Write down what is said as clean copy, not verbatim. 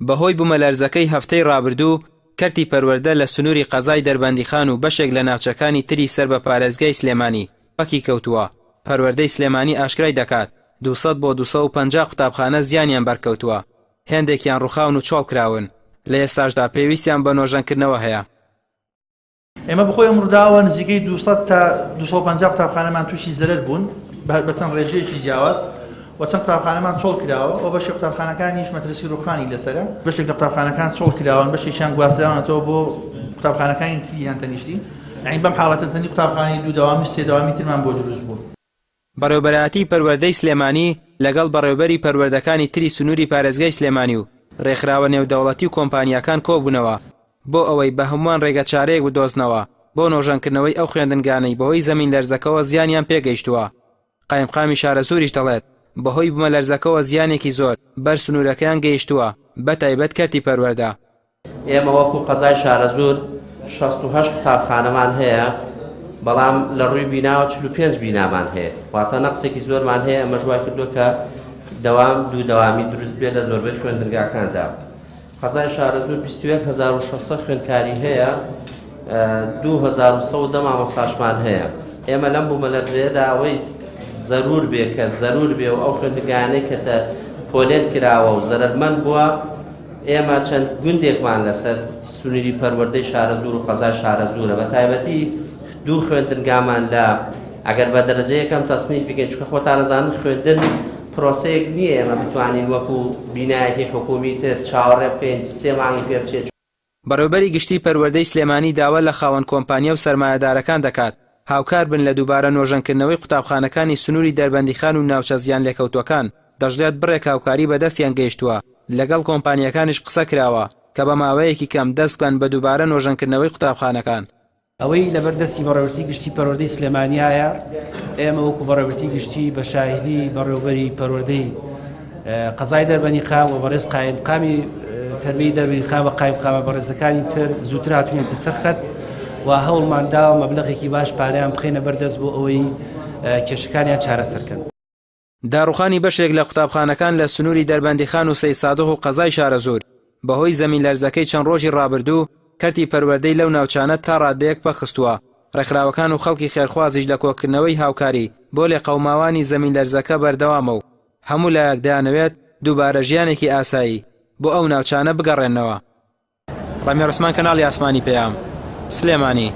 بەهۆی بومەلەرزەکەی هەفتەی ڕابردوو، کەرتی پەروەردە لە سنووری قەزای دەربەندیخان و بەشێک لە ناوچەکانی تری سەر بە پارێزگای سلێمانی پەکی کەوتووە، پەروەردەی سلێمانی ئاشکرای دەکات، 200 بۆ 250 قوتابخانە زیانیان بەرکەوتووە، هێندێکیان ڕووخاون و چۆڵکراون، لە ئێستاشدا پێویستیان بە نۆژەنکردنەوە هەیە. ئێمە بەخۆی ئەم ڕووداوە نزیکەی 200 تا 250 قوتابخانەمان تووشی زەرەر بوون بە چەند ڕێژەیەکی جیاواز و چەند قوتابخانەمان چۆڵ کراوە و بەشی قوتابخانەکانیش مەترسی ڕووخانی لەسەرە. بەشێک لە قوتابخانەکان چۆڵ کراون، بەشێکیان گواستراونەتەوە بۆ قوتابخانەکانی تری یان تەنیشتی، یانی بەم حاڵەتە چەندی قوتابخانەی دوو دەوامی و سێ دەوامی ترمان بۆ دروست بوو. بەڕێوبەرایەتیی پەروەردەی سلێمانی لەگەڵ بەڕێوبەری پەروەردەکانی تری سنووری پارێزگای سلێمانی و رێکخراوە نێودەوڵەتی و کۆمپانیاکان کۆبوونەوە بۆ ئەوەی بە هەمووان رێگەچارەیەک بدۆزنەوە بۆ نۆژەنکردنەوەی ئەو خوێندنگانەی بەهۆی زەمینلەرزەکەوە زیانیان پێگەیشتووە. قایمقامی شارەزووریش دەڵێت، بەهۆی بومەلەرزەکەوە زیانێکی زۆر بەر سنوورەکەیان گەیشتووە، بەتایبەت کەرتی پەروەردە. ئێمە وەکو قەزای شارەزوور 68 قوتابخانەمان هەیە، بەڵام لە ڕووی بیناوە 45 بینامان هەیە، واتە نەقسێکی زۆرمان هەیە، ئەمەش وای کردووە کە دەوام دوو دەوامی دروست بێت لە زۆربەی خوێندنگاکاندا. قەزای شارەزوور 21600 خوێندکاری هەیە، 2110 مامۆستاشمان هەیە. ئێمە لەم بوومەلەرزەیەدا ئەوەی زەرور بێ کە زەرور بێ و ئەو خوێندنگایانەی کە پۆلێن کراوە و زەرەرمەند بووە، ئێمە چەند گوندێکمان لەسەر سنووری پەروەردەی شارەزوور و قەزای شارەزوورە، بە تایبەتی دوو خوێندنگامان لە ئەگەر بە دەرەجە یەکەم تەسنیفی بکەین، چونکە خۆتان ئەزانن خوێندن پرۆسەیەک نییە ئێمە بتوانین وەکو بینایەکی حکوومی تر چاوەڕێ بکەین سێ مانگی پێ بچێت. بەڕێوبەری گشتیی پەروەردەی سلێمانی داوا لە خاوەن کۆمپانیا و سەرمایەدارەکان دەکات هاوکار بن لە دووبارە نۆژەنکردنەوەی قوتابخانەکانی سنووری دەربەندیخان و ناوچە زیانلێکەوتووەکان، دەشڵێت بڕێک هاوکاری بەدەستیان گەیشتووە، لەگەڵ کۆمپانیاکانیش قسە کراوە کە بە ماوەیەکی کەم دەست بکەن بە دووبارە نۆژەنکردنەوەی قوتابخانەکان. ئەوەی لەبەر دەستی بەڕێوەبەرێتی گشتی پەروەردەی سلێمانیایە، ئێمە وەکو بەڕێوەبەرێتی گشتی بە شاهیدی بەڕێوەبەری پەروەردەی قەزای دەربەنیخان و بەڕێز قایمقامی تەربیەی دەربەنیخان و قایمقامە بەڕێزەکانی تر زووتر هاتوونەتە سەر خەت و هەوڵمان داوە مەبلەغێکی باش پارەیان بخەینە بەردەست بۆ ئەوەی کێشەکانیان چارەسەر کەن. داڕوخانی بەشێک لە قوتابخانەکان لە سنووری دەربەندیخان و سەیدسادق و قەزای شارەزوور بەهۆی زەمینلەرزەکەی چەند ڕۆژی ڕابردوو کەرتی پەروەردەی لەو ناوچانە تا ڕادەیەک پەکخستووە، ڕێکخراوەکان و خەڵکی خێرخوازیش لە کۆکردنەوەی هاوکاری بۆ لێقەوماوانی زەمینلەرزەکە بەردەوامە و هەموو لایەک دەیانەوێت دووبارە ژیانێکی ئاسایی بۆ ئەو ناوچانە بگەڕێننەوە. ڕامیار عوسمان کەناڵی ئاسمانی پەیام، سلێمانی.